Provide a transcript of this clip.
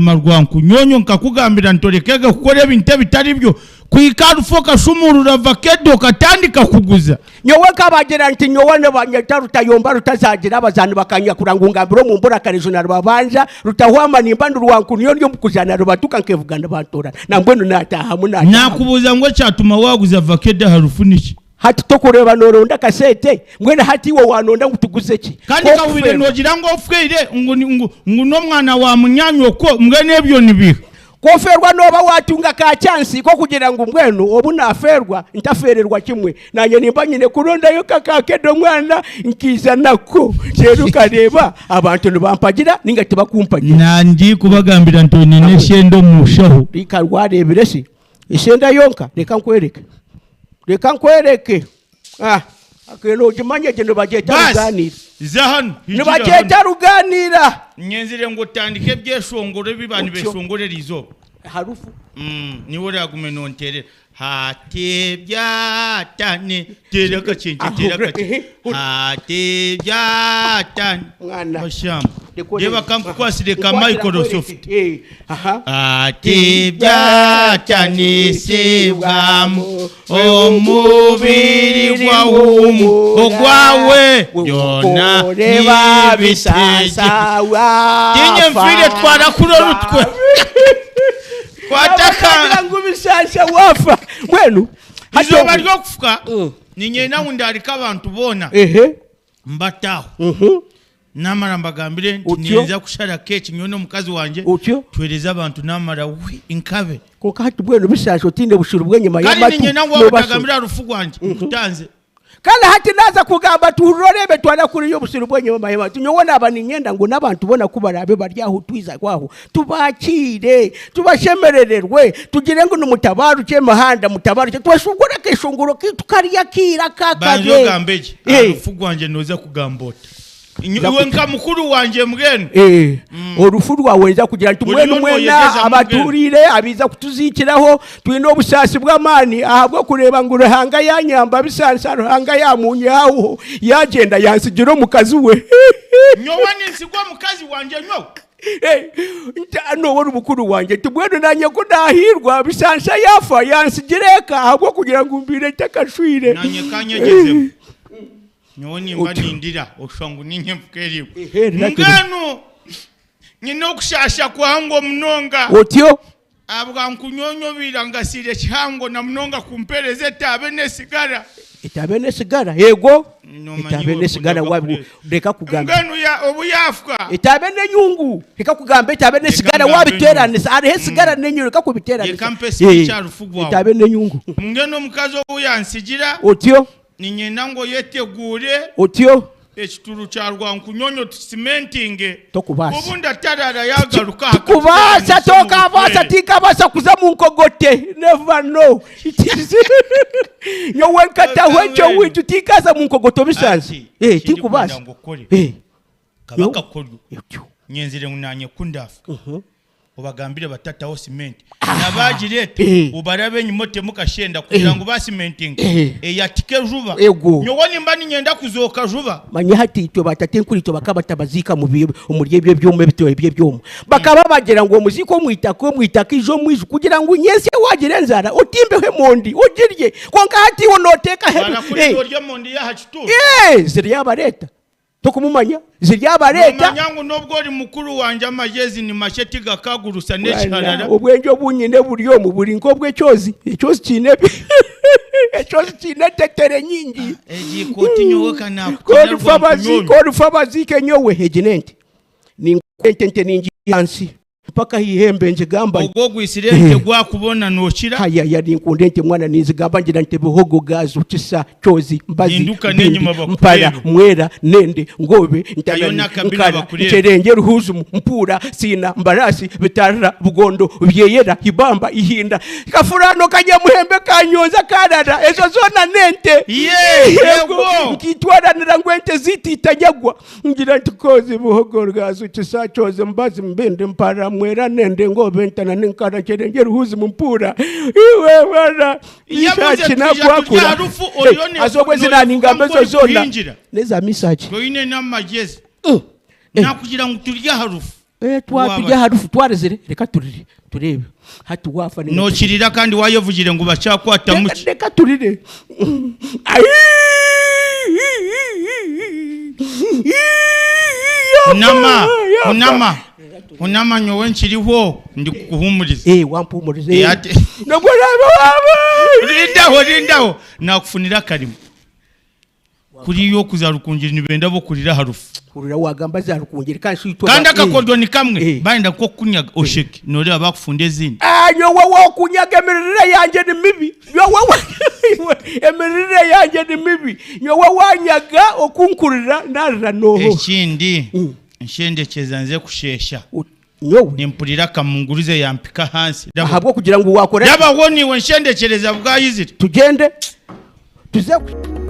Mazima Rwankunyonyo nkakugambira nti orekege kukora ebintu ebitari byo kuhika aha rufu okashumurura vakedo okatandika kuguza. Nyowe nkabagira nti nyowe nibanyeta Rutayomba rutazagira abazaani bakanyakura ngu ngambire omu mbura karejo na rubabanja rutahwama nimba ndi Rwankunyonyo omu kuzaana rubatuka nkevuga nibantoorana nambwenu naataahamu naataahamu. Nakubuuza ngu ekyatuma waaguza vakedo aha rufu niki? Hati tokureeba nooronda akasente? Mbwenu hati iwe waanonda ngu tuguze ki? Kandi kahwire noogira ngu ofeire ngu ngu ngu n'omwana wa munyaanyoko mbwenu ebyo nibiiha? Ku ofeerwa nooba waatunga ka chance k'okugira ngu mbwenu obu naafeerwa ntafeererwa kimwe, naanye nimba nyine kurondayo ka kakede omwana nkaija nako reero nkareeba abantu nibampagira nainga tibakumpagira. Nandi kubagambira nti oine n'eshenda omu nshaho. Reka waareebire shi Eshenda yonka? Reka nkwereke. Reka nkwereke. Ah, ake noogimanya egyo nibagyeta Baasi, rugaaniira. za hanu, hikira hanu. Nibagyeta rugaaniira. Nyenzire ngu otandike ebyeshongoro ebi ba Otyo. nibeshongorera eizooba. Harufu. Mm, niiwe oraagume noonteerera. Hatebyatane, teera akakyenkye, teera akakyenkye. Hatebyatane. Mwana. Bashamba. Reka orebe. Reeba kankukwasire ka Nkwatira Microsoft. nkwereke. Eh, aha. Atebyatanisibwamu omubiri gwawumu ogwawe byona nibiteje. Tinye nfiire twara kuri orutwe. Kwata ka ngu bisasa wafa mbwenu hati izooba obu- ry'okufuka Mm. niinyenda ngu ndarike abantu boona Ehe. mbataho. Mhm. Naamara mbagambire nti Otyo. ninza kushara keeki nyowe n'omukazi wangye Otyo. tuheereze abantu naamara wi nkabe. Kwonka hati mbwenu bisaasha otaine bushuru bw'enyima Kandi y'amatu niinyenda ngu waaba noobaasa otagambire aha rufu rwangye nkutanze. Kandi hati naaza kugamba tuhurire oreebe twara kuriya obusiri bw'enyima y'amatu. Nyowe naaba niinyenda ngu n'abantu boona ku baraabe bari aho twiza aho tubakiire, tubashemerererwe, tugire ngu nimutabaarukye emihanda, mutabaarukye, tweshongore akeshongoro kaitu kari akaira aka Banza kare. ogambe gye aha Eh. rufu rwangye nooza kugamba ota? Nza Iwe nka mukuru wangye mbwenu. Eh, orufu rwawe nza kugira nti Oriyo mbwenu mwena noyegyeza mbwenu. abatuhuriire abiiza kutuziikiraho twine obusaasi bw'amaani ahabw'okureeba ngu Ruhanga yanyamba bisansa Ruhanga yamunyihaho yagyenda yansigira omukazi we. Nyowe ninsigwa omukazi wangye nyowe. Eh, nti noowe ori mukuru wangye nti mbwenu nanye ku naahiirwa bisansa yaafa yansigira eka ahabw'okugira ngu mbaire ntakashwire. Nanye kanyegyezemu. Nyowe nimba Otyo. nindira oshusha ngu niinye nfukeereirwe. Ehe, rira turi. Mbwenu nyine okushaasha kuhango munonga Otyo. ahabwa nkunyonyobeire ngasiire kihango na munonga kumpeereza etaabe n'esigara. Etaabe n'esigara yego. Noomanya Etaabe iwe n'esigara okunda wabi kureeba. reka kugamba. Mbwenu ya obu yaafuka. Etaabe n'enyungu reka kugamba etaabe n'esigara ngambe wabiteeranisa hariho esigara n'enyungu reka kubiteeranisa. Reka mpe speech aha rufu rwawe. Etaabe n'enyungu. Mbwenu omukazi obu yantsigira. Otyo. Niinyenda ngu oyeteguure. Otyo. Ekituuru kya Rwankunyonyo tukisimentinge. Tokubaasa. Obundi atarara yaagaruka aha Tikubaasa, katuteeranise omu tokabaasa, bushwere. tinkabaasa kuza mu nkogote. Never know. It is nyowe nkataho ekyo Mbwenu. wintu tinkaza mu nkogoto bisanze. Ati, Eh, eki ndikwenda tinkubaasa. ngu okore, Eh. kaba Nyowe- akakoryo. Otyo. Nyenzire ngu naanye ku ndaafa. Obagambire batataho simenti na bagireeta Eh. obarabe enyima otemu kashenda kugira Eh. ngu basimentinga Eh. eyatike juba. Ego. Nyowe nimba niinyenda kuzooka juba. Manya hati itwe baatatenkuriitwe bakaba batabaziika mu bi- omuri ebyo ebyoma ebitooya eby'ebyoma. Bakaba bagira ngu omuziike omu itaka omu itaka ija omu iju kugira ngu nyentsya waagira enjara otimbeho emondi ogirye. Kwonka hati iwe nooteekaho ebi- Barakureta Eh. ori emondi y'aha kituuro. Eh, ziri abareeta. Tokumumanya? Ziri abareeta. Noomanya ngu n'obu ori mukuru wangye amagyezi ni makye tigakagurusa Bwana, n'ekiharara. obwengye obu nyine buri omu buri nk'obw'ekyozi. Ekyozi kiine ebi ekyozi kiine entetere nyingi. Egi ekooti nyowe ka Ku naakukira orifa baziike, rwankunyonyo. orifa baziike nyowe. Egi n'ente. Ninkunda ente, ente ningiiha ahansi. Mpaka aha ihembe ngigamba nti. Ogwo ogwitsire ente gwakubona nookira. Hayaya ninkunda ente mwana ninzigamba ngira nti Bihogo, Gaazo, Kisa, Kyozi, Mbazi, Ninduka Mbindi, n'enyima Mpara, bakureebe. Mwera, Nende, Ngoobe, Tayo Ntanani, n'akabina Nkara, bakureebe. Nkyerengye, Ruhuuzumu, Mpuura, Siina, Mbaraasi, Bitarira, Bugondo, Byeyera, Ibamba, Ihinda, Kafurano, Kanyamuhembe, Kanyonza, Karara, ezo zoona n'ente. Yee, Yego, yego. nkiitwaranira ngu ente zaitu itanyagwa. Ngira nti Kozi Buhogo Rwazu Kisa Kyozi Mbazi Mbindi Mpara Mwera Nende Ngoobe Ntana Ninkara Nkyerengye Ruhuzi Mumpuura Iwe Mwana Yabuze Mishaaki twija turya Nakwakura aha rufu oriyo Eh, haza obwo ezi naaningamba ezo zoona nekuhingira n'eza mishaaki. toine n'amagyezi Mm. Eh. nakugira ngu turye aha rufu. Eh, twa turi aha rufu twarizire reka turire tureebe hati waafa ninga Nookirira kandi waayevugire ngu bakyakwatamu Reka- ki? reka turire. Hunama, hunama, hunama nyowe nkiriho ndikukuhuumuriza. Eh, wampuumuriza. Eh, ati- Nobwo oraabe waaba. Rindaho, rindaho, naakufunira akarimo. Kuriya okuza Rukungiri nibenda ab'okurira aha rufu. Hurira wagamba za Rukungiri kandi shi itwe Kandi ba- akakoryo ni kamwe, Eh. bayenda kukunyaga osheke, noreeba bakufunda ezindi. Ah, nyowe wokunyaga emiririre yangye ni mibi. Nyowe wa- emiririre yangye ni mibi. Nyowe wanyaga okunkurira narira noho. Ekindi, nshendekyeza nze kusheesha. Nyowe Nimpurira akamunguruze yampika ahansi. Raba. Ahabw'okugira ngu wakora Rabaho niiwe nshendekyereza bwayizire. Tugyende tuze ku-